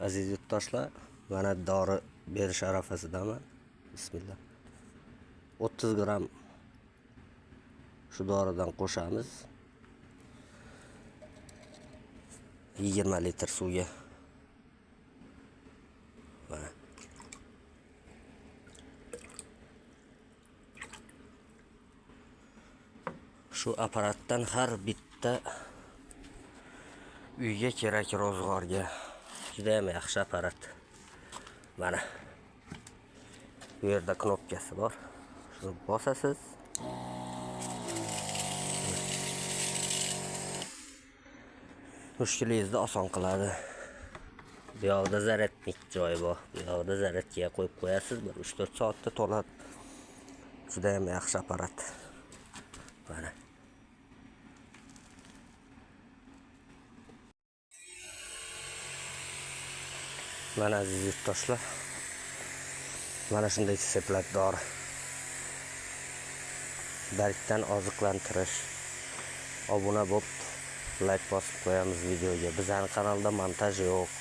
Aziz yurtdoshlar, mana dori berish arafasidaman. Bismillah. 30 gram shu doridan qo'shamiz. 20 litr suvga. Mana. Shu apparatdan har bitta uyga kerak ro'zg'orga. Juda ham yaxshi apparat. Mana. Bu yerda knopkasi bor. Shuni bosasiz. Mushkulingizni oson qiladi. Bu yoqda zaryadnik joyi bor. Bu yoqda zaryadkaga qo'yib qo'yasiz, bir 3-4 soatda to'ladi. Juda ham yaxshi apparat. Mana. Mana aziz yurtdoshlar. Mana shunday sepiladi dori. Bargdan oziqlantirish. Obuna bo'lib like bosib qo'yamiz videoga. Bizning kanalda montaj yo'q.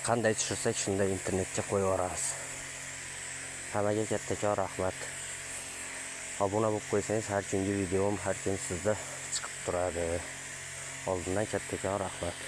Qanday tushirsak shunday internetga qo'yib yuboramiz. Hammaga kattakon rahmat. Obuna bo'lib qo'ysangiz har kungi videom har kun sizda chiqib turadi. Oldindan kattakon rahmat.